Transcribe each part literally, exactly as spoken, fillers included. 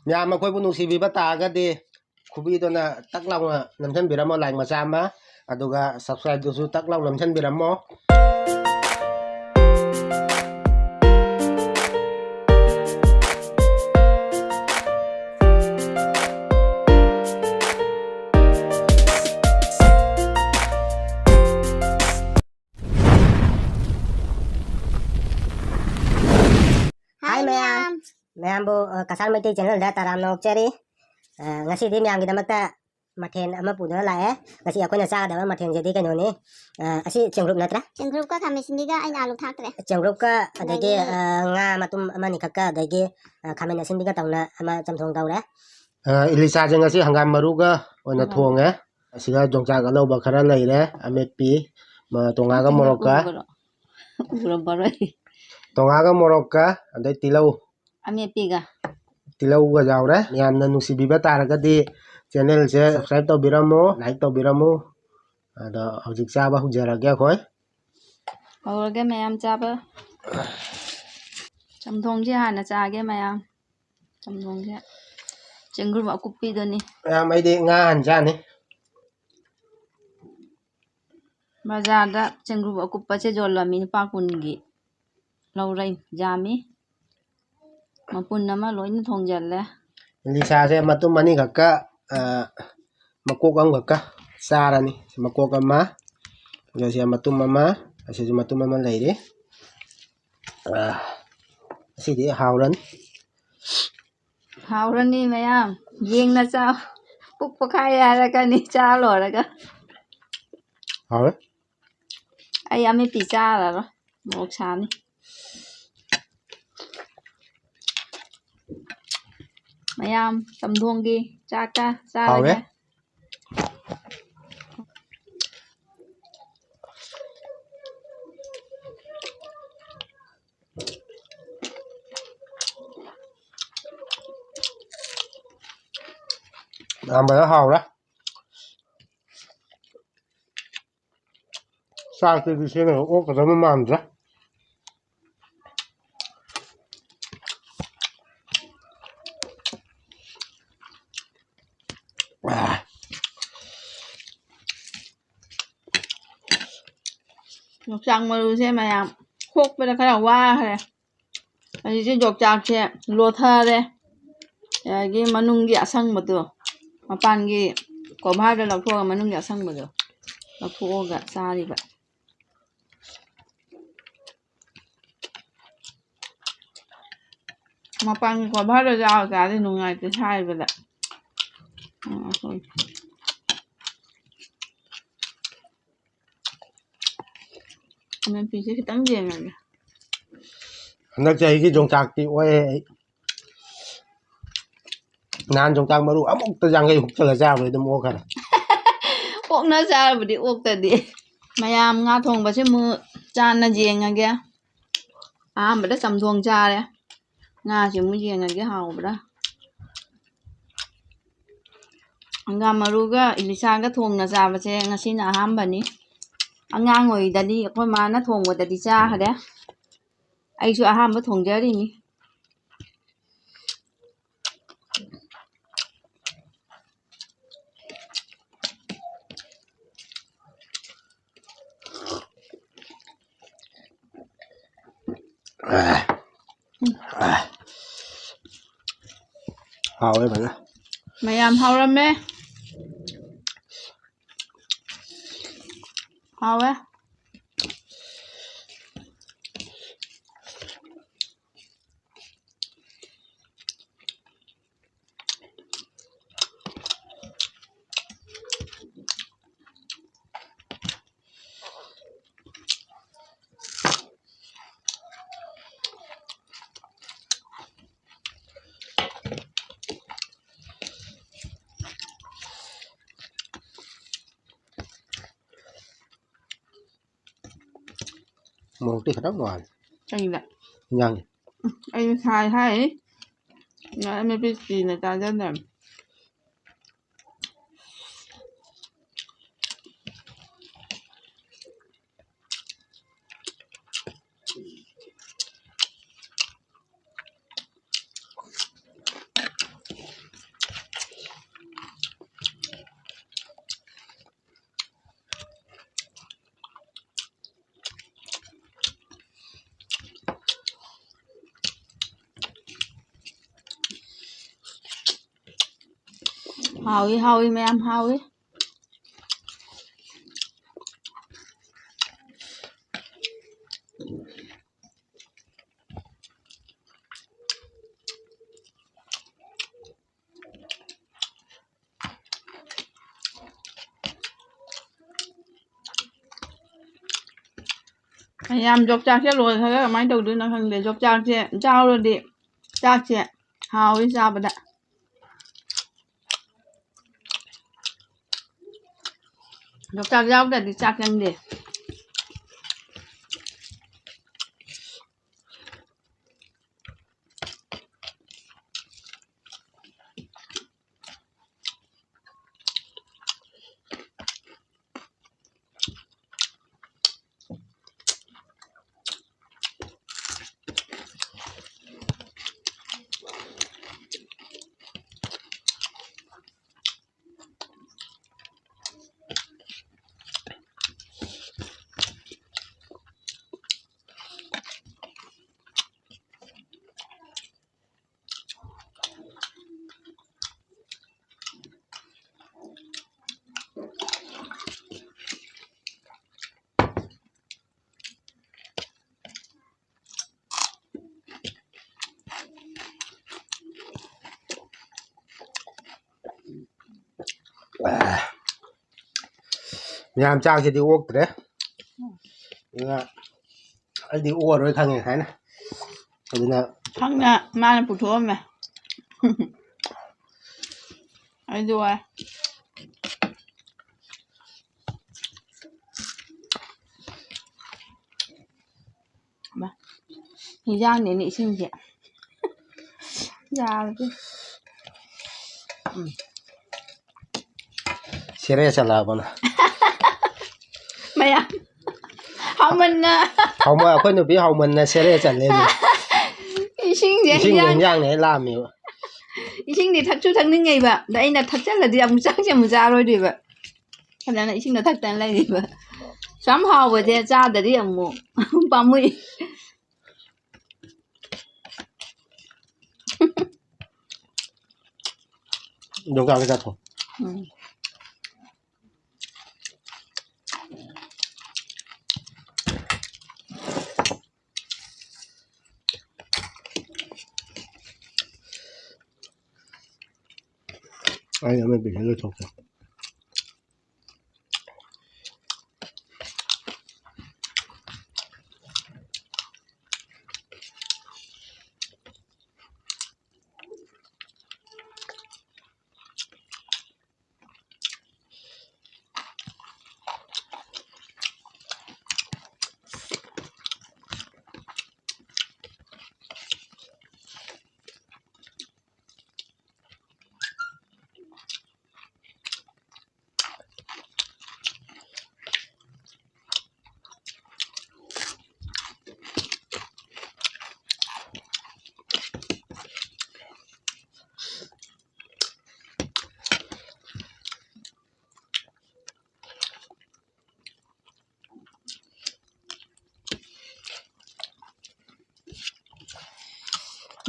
ꯃꯌꯥꯝ ꯑꯩꯈꯣꯏꯕꯨ ꯅꯨꯡꯁꯤꯕꯤꯕ ꯇꯥꯔꯒꯗꯤ ꯈꯨꯕꯤꯗꯨꯅ ꯇꯛ ꯂꯥꯎꯅ ꯅꯝꯁꯤꯟꯕꯤꯔꯝꯃꯣ, like ꯃꯆꯥ ꯑꯃ, ꯑꯗꯨꯒ subscribeꯗꯨꯁꯨ ꯇꯛ ꯂꯥꯎꯅ ꯅꯝꯁꯤꯟꯕꯤꯔꯝꯃꯣ꯫ Hi, hi, ꯃꯌꯥꯝ꯫ ꯃꯌꯥꯝ꯫ ꯃꯌꯥꯝꯕꯨ, ꯑ, ꯀꯁꯥꯔ ꯃꯩꯇꯩ channelꯗ ꯇꯔꯥꯝꯅ ꯑꯣꯛꯆꯔꯤ꯫ ꯑ, ꯉꯁꯤꯗꯤ ꯃꯌꯥꯝꯒꯤꯗꯃꯛꯇ ꯃꯊꯦꯜ ꯑꯃ ꯄꯨꯗꯨꯅ ꯂꯥꯛꯑꯦ꯫ ꯉꯁꯤ ꯑꯩꯈꯣꯏꯅ ꯆꯥꯒꯗꯕ ꯃꯊꯦꯜꯁꯤꯗꯤ ꯀꯩꯅꯣꯅꯤ꯫ ꯑ, ꯑꯁꯤ ꯆꯦꯡꯒ꯭ꯔꯨꯞ ꯅꯠꯇ꯭ꯔꯥ? ꯆꯦꯡꯒ꯭ꯔꯨꯞꯀ ꯈꯥꯃꯦꯟ ꯑꯁꯤꯟꯕꯤꯒ ꯑꯩꯅ ꯑꯂꯨ ꯊꯥꯛꯇ꯭ꯔꯦ꯫ ꯆꯦꯡꯒ꯭ꯔꯨꯞꯀ ꯑꯗꯒꯤ, ꯑꯗꯒꯤ ꯑ, ꯉꯥ ꯃꯇꯨꯝ ꯑꯃꯅꯤꯈꯛꯀ ꯑꯗꯒꯤ, ꯑ, ꯈꯥꯃꯦꯟ ꯑꯁꯤꯟꯕꯤꯒ ꯇꯧꯅ ꯑꯃ ꯆꯝꯊꯣꯡ ꯇꯧꯔꯦ꯫ ꯑ, ꯏꯂꯤꯁꯥꯁꯦ ꯉꯁꯤ ꯍꯪꯒꯥꯝ ꯃꯔꯨꯒ ꯑꯣꯏꯅ ꯎꯝ꯫ ꯊꯣꯡꯉꯦ꯫ ꯑꯁꯤꯒ ꯌꯣꯡꯆꯥꯛ ꯑꯅꯧꯕ ꯈꯔ ꯂꯩꯔꯦ, ꯑꯃꯦꯠꯄꯤ, ꯃ-, ꯇꯣꯉꯥꯒ ꯃꯣꯔꯣꯛꯀ꯫ ꯎꯔꯕꯔꯣꯏ꯫ ꯇꯣꯉꯥꯒ ꯃꯣꯔꯣꯛꯀ, ꯑꯗꯩ ꯇꯤꯜꯍꯧ꯫ ꯑꯃꯦꯠꯄꯤꯒ꯫ ꯇꯤꯜꯍꯧꯒ ꯌꯥꯎꯔꯦ꯫ ꯃꯌꯥꯝꯅ ꯅꯨꯡꯁꯤꯕꯤꯕ ꯇꯥꯔꯒꯗꯤ channelꯁꯦ subscribe ꯇꯧꯕꯤꯔꯝꯃꯨ, like ꯇꯧꯕꯤꯔꯝꯃꯨ꯫ ꯑꯗꯣ ꯍꯧꯖꯤꯛ ꯆꯥꯕ ꯍꯧꯖꯔꯒꯦ ꯑꯩꯈꯣꯏ꯫ ꯍꯧꯔꯒꯦ ꯃꯌꯥꯝ ꯆꯥꯕ꯫ ꯆꯝꯊꯣꯡꯁꯦ ꯍꯥꯟꯅ ꯆꯥꯒꯦ ꯃꯌꯥꯝ꯫ ꯆꯝꯊꯣꯡꯁꯦ ꯆꯦꯡꯒ꯭ꯔꯨꯝ ꯑꯀꯨꯞꯄꯤꯗꯨꯅꯤ꯫ ꯃꯌꯥꯝ, ꯑꯩꯗꯤ ꯉꯥ ꯍꯥꯟꯅ ꯆꯥꯅꯤ꯫ ꯕꯖꯥꯔꯗ ꯆꯦꯡꯒ꯭ꯔꯨꯝ ꯑꯀꯨꯞꯄꯁꯦ ꯌꯣꯜꯂꯝꯃꯤ, ꯂꯨꯄꯥ ꯀꯨꯟꯒꯤ ꯂꯧꯔꯛꯏ, ꯌꯥꯝꯃꯤ꯫ ꯃꯄꯨꯟ ꯑꯃ ꯂꯣꯏꯅ ꯊꯣꯡꯖꯜꯂꯦ꯫ ꯏꯂꯤꯁꯥꯁꯦ ꯃꯇꯨꯝ ꯑꯅꯤꯈꯛꯀ, ꯑ, ꯃꯀꯣꯛ ꯑꯃꯈꯛꯀ ꯆꯥꯔꯅꯤ꯫ ꯃꯀꯣꯛ ꯑꯃ, ꯑꯗꯨꯒ ꯁꯤꯗ ꯃꯇꯨꯝ ꯑꯃ, ꯑꯁꯤꯁꯨ ꯃꯇꯨꯝ ꯑꯃ ꯂꯩꯔꯤ꯫ ꯑ, ꯑꯁꯤꯗꯤ ꯍꯥꯎꯔꯅꯤ꯫ ꯍꯥꯎꯔꯅꯤ ꯃꯌꯥꯝ, ꯌꯦꯡꯅ ꯆꯥꯎ꯫ ꯄꯨꯛ ꯄꯣꯛꯈꯥꯏ ꯍꯥꯏꯔꯛꯀꯅꯤ ꯆꯥ ꯂꯣꯏꯔꯒ꯫ ꯍꯥꯎꯔꯦ꯫ ꯑꯩ ꯑꯃꯦꯠꯄꯤ ꯆꯥꯔꯔꯣꯏ, ꯃꯣꯔꯣꯛ ꯁꯥꯅꯤ꯫ ꯃꯌꯥꯝ, ꯆꯝꯊꯣꯡꯒꯤ ꯆꯥꯛꯀ ꯆꯥꯔꯒꯦ꯫ ꯍꯥꯎꯔꯦ꯫ ꯌꯥꯝꯕꯗ ꯍꯥꯎꯔꯦ꯫ ꯆꯥꯛꯇꯨꯗꯤ ꯁꯤꯅ ꯑꯣꯛꯀꯗꯕ ꯃꯥꯟꯗ꯭ꯔꯦ꯫ ꯌꯣꯡꯆꯥꯛ ꯃꯔꯨꯁꯦ ꯃꯌꯥꯝ ꯈꯣꯛꯄꯗ ꯈꯔ ꯋꯥꯈ꯭ꯔꯦ꯫ ꯍꯧꯖꯤꯛꯁꯦ ꯌꯣꯡꯆꯥꯛꯁꯦ ꯂꯣꯊꯔꯦ꯫ ꯑꯗꯒꯤ ꯃꯅꯨꯡꯒꯤ ꯑꯁꯪꯕꯗꯣ, ꯃꯄꯥꯟꯒꯤ ꯀꯣꯚꯔꯗꯣ ꯂꯧꯊꯣꯛꯑꯒ ꯃꯅꯨꯡꯒꯤ ꯑꯁꯪꯕꯗꯣ ꯂꯧꯊꯣꯛꯑꯒ ꯆꯥꯔꯤꯕ꯫ ꯃꯄꯥꯟꯒꯤ ꯀꯣꯚꯔꯗꯣ ꯌꯥꯎꯗ꯭ꯔꯗꯤ ꯅꯨꯡꯉꯥꯏꯇꯦ ꯁꯥꯏꯕꯗ꯫ ꯎꯝ, ꯑꯩꯈꯣꯏ ꯑꯃꯦꯠꯄꯤꯁꯦ ꯈꯤꯇꯪ ꯌꯦꯡꯉꯒꯦ꯫ ꯍꯟꯗꯛ ꯆꯍꯤꯒꯤ ꯌꯣꯡꯆꯥꯛꯇꯤ ꯑꯣꯛꯑꯦ ꯑꯩ꯫ ꯅꯍꯥꯟ ꯌꯣꯡꯆꯥꯛ ꯃꯔꯨ ꯑꯃꯨꯛꯇ ꯌꯥꯡꯈꯩ ꯍꯨꯛꯆꯜꯂ ꯆꯥꯕꯗꯩ ꯑꯗꯨꯝ ꯑꯣꯛꯈꯔꯦ꯫ ꯑꯣꯛꯅ ꯆꯥꯔꯕꯗꯤ ꯑꯣꯛꯇꯗꯤ꯫ ꯃꯌꯥꯝ ꯉꯥ ꯊꯣꯡꯕꯁꯦ ꯑꯃꯨꯛ ꯆꯥꯟꯅ ꯌꯦꯡꯉꯒꯦ꯫ ꯑꯍꯥꯟꯕꯗ ꯆꯝꯊꯣꯡ ꯆꯥꯔꯦ꯫ ꯉꯥꯁꯦ ꯑꯃꯨꯛ ꯌꯦꯡꯉꯒꯦ ꯍꯥꯎꯕ꯭ꯔꯥ꯫ ꯍꯪꯒꯥꯝ ꯃꯔꯨꯒ ꯏꯂꯤꯁꯥꯒ ꯊꯣꯡꯅ ꯆꯥꯕꯁꯦ ꯉꯁꯤꯅ ꯑꯍꯥꯟꯕꯅꯤ꯫ ꯑꯉꯥꯡ ꯑꯣꯏꯔꯤꯗꯗꯤ ꯑꯩꯈꯣꯏ ꯃꯥꯅ ꯊꯣꯡꯕꯗꯗꯤ ꯆꯥꯈꯔꯦ꯫ ꯑꯩꯁꯨ ꯑꯍꯥꯟꯕ ꯊꯣꯡꯖꯔꯤꯅꯤ꯫ ꯍꯥꯎꯋꯦ ꯐꯖꯅ꯫ ꯃꯌꯥꯝ ꯍꯥꯎꯔꯝꯃꯦ꯫ ꯍꯥꯎꯋꯦ꯫ ꯃꯣꯔꯣꯛꯇꯤ ꯈꯤꯇꯪ ꯋꯥꯠꯂꯤ꯫ ꯀꯩꯗ? ꯏꯟꯖꯥꯡꯁꯦ꯫ ꯑꯩꯅ ꯁꯥꯏ ꯍꯥꯏ꯫ ꯉꯥ ꯑꯃꯦꯠꯄꯤꯁꯤꯅ ꯆꯥꯖꯗꯕꯅꯤ꯫ ꯍꯥꯎꯏ, ꯍꯥꯎꯏ, ꯃꯌꯥꯝ ꯍꯥꯎꯏ꯫ ꯃꯌꯥꯝ ꯌꯣꯡꯆꯥꯛꯁꯦ ꯂꯣꯏꯈ꯭ꯔꯒ ꯀꯃꯥꯏꯅ ꯇꯧꯗꯣꯏꯅꯣ ꯈꯪꯗꯦ꯫ ꯌꯣꯡꯆꯥꯛꯁꯦ ꯌꯥꯎꯔꯗꯤ ꯆꯥꯛꯁꯦ ꯍꯥꯎꯏ ꯆꯥꯕꯗ꯫ ꯌꯣꯡꯆꯥꯛ ꯌꯥꯎꯗ꯭ꯔꯗꯤ ꯆꯥꯛ ꯆꯪꯗꯦ꯫ ꯃꯌꯥꯝ ꯆꯥꯛꯁꯤꯗꯤ ꯑꯣꯛꯇ꯭ꯔꯦ꯫ ꯑꯗꯨꯅ ꯑꯩꯗꯤ ꯑꯣꯛꯑꯔꯣꯏ ꯈꯪꯉꯦ ꯍꯥꯏꯅ꯫ ꯑꯗꯨꯅ ꯈꯪꯅ ꯃꯥꯅ ꯄꯨꯊꯣꯛꯑꯝꯃꯦ꯫ ꯑꯩꯗꯤ ꯋꯥꯏ꯫ ꯃꯥ, ꯍꯤꯟꯖꯥꯡꯅꯦꯅꯦ ꯏꯁꯤꯡꯁꯦ꯫ ꯌꯥꯔꯗꯤ꯫ ꯎꯝ꯫ ꯁꯦꯔꯦ ꯆꯠꯂꯛꯑꯕꯅ꯫ ꯃꯌꯥꯝ ꯍꯥꯎꯃꯟꯅ꯫ ꯍꯥꯎꯃ-, ꯑꯩꯈꯣꯏ ꯅꯨꯄꯤ ꯍꯥꯎꯃꯟꯅ ꯁꯦꯔꯦ ꯆꯠꯂꯦ ꯑꯗꯨ꯫ ꯏꯁꯤꯡꯁꯦ ꯏꯁꯤꯡ ꯍꯤꯟꯖꯥꯡ ꯍꯤꯟꯖꯥꯡꯅ ꯍꯦꯛ ꯂꯥꯝꯃꯦꯕ꯫ ꯏꯁꯤꯡꯗꯤ ꯊꯛꯁꯨ ꯊꯛꯅꯤꯡꯉꯦꯕ꯫ ꯑꯗ ꯑꯩꯅ ꯊꯛꯆꯜꯂꯗꯤ ꯑꯃꯨꯛ ꯆꯥꯛꯁꯦ ꯑꯃꯨꯛ ꯆꯥꯔꯣꯏꯗꯣꯏꯕ꯫ ꯐꯖꯅ ꯏꯁꯤꯡꯗꯣ ꯊꯛꯇꯅ ꯂꯩꯔꯤꯕ꯫ ꯁꯨꯌꯥꯝ ꯍꯥꯎꯕꯁꯦ ꯆꯥꯗꯗꯤ ꯑꯃꯨꯛ ꯄꯥꯝꯃꯨꯏ꯫ ꯌꯣꯡꯆꯥꯛꯀ ꯆꯥꯊꯣꯛ꯫ ꯎꯝ꯫ ꯑꯩ ꯑꯃꯦꯠꯄꯁꯦ ꯂꯣꯏꯊꯣꯛꯀꯦ꯫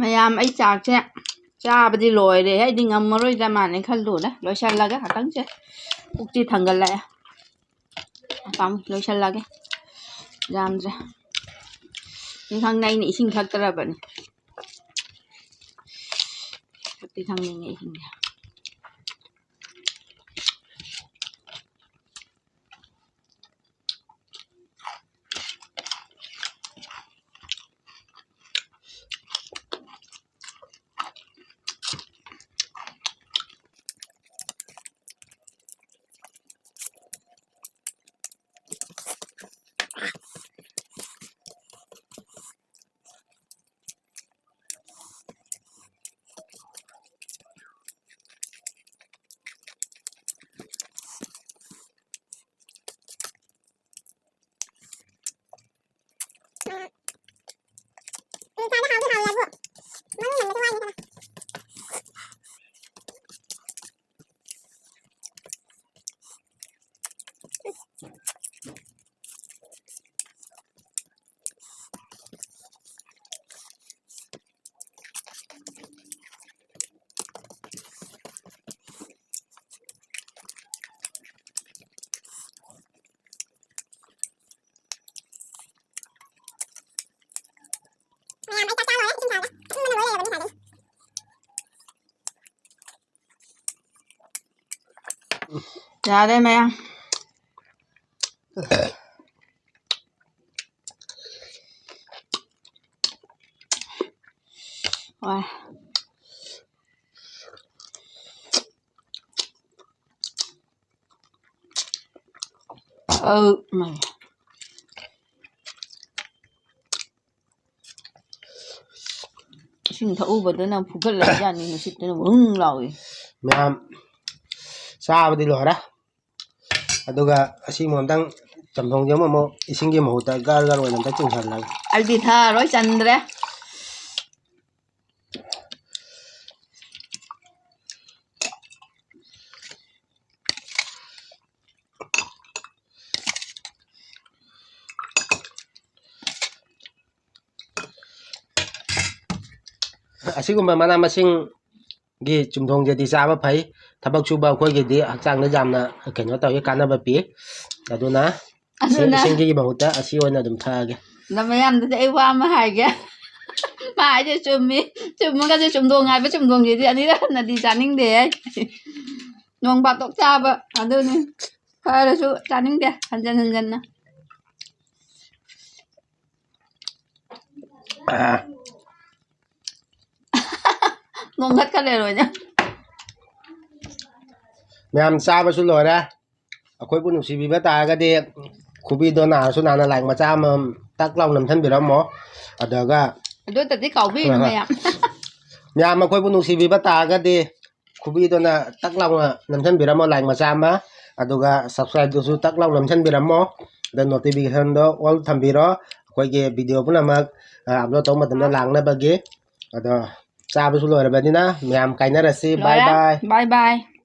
ꯃꯌꯥꯝ, ꯑꯩ ꯆꯥꯛꯁꯦ ꯆꯥꯕꯗꯤ ꯂꯣꯏꯔꯦ꯫ ꯑꯩꯗꯤ ꯉꯝꯃꯔꯣꯏꯗ꯭ꯔꯥ ꯃꯥꯅꯦ ꯈꯜꯂꯨꯔꯦ꯫ ꯂꯣꯏꯁꯜꯂꯒꯦ ꯉꯥꯛꯇꯪꯁꯦ꯫ ꯄꯨꯛꯇꯤ ꯊꯪꯒꯠꯂꯛꯑꯦ꯫ ꯄꯥꯝꯃꯨ, ꯂꯣꯏꯁꯜꯂꯒꯦ꯫ ꯌꯥꯝꯗ꯭ꯔꯦ꯫ ꯅꯪ ꯈꯪꯅ ꯑꯩꯅ ꯏꯁꯤꯡ ꯊꯛꯇ꯭ꯔꯕꯅꯤ꯫ ꯄꯨꯛꯇꯤ ꯊꯪꯅꯤꯡꯉꯦ ꯏꯁꯤꯡꯁꯦ꯫ ꯌꯥꯔꯦ ꯃꯌꯥꯝ꯫ ꯋꯥ꯫ ꯑꯧ, ꯃꯥꯏ꯫ ꯏꯁꯤꯡ ꯊꯛꯎꯕꯗꯨꯅ ꯐꯨꯒꯠꯂꯛꯏꯖꯥꯠꯅꯤ, ꯅꯨꯡꯁꯤꯠꯇꯨꯅ ꯕꯨꯡ ꯂꯥꯎꯏ꯫ ꯃꯌꯥꯝ ꯆꯥꯕꯗꯤ ꯂꯣꯏꯔꯦ꯫ ꯑꯗꯨꯒ ꯑꯁꯤ ꯑꯃꯨꯛ ꯑꯝꯇꯪ ꯆꯝꯊꯣꯡꯁꯦ ꯑꯃꯨꯛ, ꯑꯃꯨꯛ ꯏꯁꯤꯡꯒꯤ ꯃꯍꯨꯠꯇ ꯒꯔ ꯒꯔ ꯑꯣꯏꯅ ꯑꯝꯇ ꯆꯤꯡꯁꯜꯂꯒꯦ꯫ ꯑꯩꯗꯤ ꯊꯛꯑꯔꯣꯏ, ꯆꯟꯗ꯭ꯔꯦ꯫ ꯑꯁꯤꯒꯨꯝꯕ ꯃꯅꯥ ꯃꯁꯤꯡꯒꯤ ꯆꯝꯊꯣꯡꯁꯤꯗꯤ ꯆꯥꯕ ꯐꯩ꯫ ꯊꯕꯛ ꯁꯨꯕ ꯑꯩꯈꯣꯏꯒꯤꯗꯤ ꯍꯛꯆꯥꯡꯗ ꯌꯥꯝꯅ ꯀꯩꯅꯣ ꯇꯧꯏ, ꯀꯥꯟꯅꯕ ꯄꯤ꯫ ꯑꯗꯨꯅ ꯏꯁꯤꯡ, ꯑꯗꯨꯅ ꯏꯁꯤꯡꯒꯤ ꯃꯍꯨꯠꯇ ꯑꯁꯤ ꯑꯣꯏꯅ ꯑꯗꯨꯝ ꯊꯛꯑꯒꯦ꯫ ꯑꯗ ꯃꯌꯥꯝꯗꯨꯗ ꯑꯩ ꯋꯥ ꯑꯃ ꯍꯥꯏꯒꯦ꯫ ꯃꯥ ꯍꯥꯏꯁꯦ ꯆꯨꯝꯃꯤ꯫ ꯆꯨꯝꯃꯒꯁꯨ ꯆꯨꯝꯗꯣꯡ ꯍꯥꯏꯕ ꯆꯨꯝꯗꯣꯡꯁꯤꯗꯤ ꯑꯅꯤꯔꯛ ꯍꯟꯅꯗꯤ ꯆꯥꯅꯤꯡꯗꯦꯍꯦ꯫ ꯅꯣꯡ ꯐꯥꯗꯣꯛ ꯆꯥꯕ ꯑꯗꯨꯅꯤ꯫ ꯐꯔꯁꯨ ꯆꯥꯅꯤꯡꯗꯦ ꯍꯟꯖꯟ ꯍꯟꯖꯟꯅ꯫ ꯑꯥ꯫ ꯅꯣꯡꯈꯠꯀ ꯂꯩꯔꯣꯏꯅꯦ꯫ ꯃꯌꯥꯝ ꯆꯥꯕꯁꯨ ꯂꯣꯏꯔꯦ꯫ ꯑꯩꯈꯣꯏꯕꯨ ꯅꯨꯡꯁꯤꯕꯤꯕ ꯇꯥꯔꯒꯗꯤ ꯈꯨꯕꯤꯗꯣ ꯅꯥꯔꯁꯨ ꯅꯥꯅ like ꯃꯆꯥ ꯑꯃꯃꯝ ꯇꯛ ꯂꯥꯎ ꯅꯝꯊꯟꯕꯤꯔꯝꯃꯣ꯫ ꯑꯗꯨꯒ ꯑꯗꯨꯇꯗꯤ ꯀꯥꯎꯕꯤꯅꯨ ꯍꯣꯏ, ꯍꯣꯏ꯫ ꯃꯌꯥꯝ꯫ ꯃꯌꯥꯝ ꯑꯩꯈꯣꯏꯕꯨ ꯅꯨꯡꯁꯤꯕꯤꯕ ꯇꯥꯔꯒꯗꯤ ꯈꯨꯕꯤꯗꯨꯅ ꯇꯛ ꯂꯥꯎꯅ ꯅꯝꯊꯟꯕꯤꯔꯝꯃꯣ like ꯃꯆꯥ ꯑꯃ꯫ ꯑꯗꯨꯒ subscribeꯗꯨꯁꯨ ꯇꯛ ꯂꯥꯎ ꯅꯝꯊꯟꯕꯤꯔꯝꯃꯣ꯫ ꯑꯗ notificationꯗꯣ all ꯊꯝꯕꯤꯔꯣ꯫ ꯑꯩꯈꯣꯏꯒꯤ video ꯄꯨꯝꯅꯃꯛ, ꯑ, upload ꯇꯧꯕ ꯃꯇꯝꯗ ꯂꯥꯛꯅꯕꯒꯤ꯫ ꯑꯗꯣ ꯆꯥꯕꯁꯨ ꯂꯣꯏꯔꯕꯅꯤꯅ ꯃꯌꯥꯝ ꯀꯥꯏꯅꯔꯁꯤ꯫ ꯂꯣꯏꯔꯦ꯫ Bye bye꯫ Bye bye꯫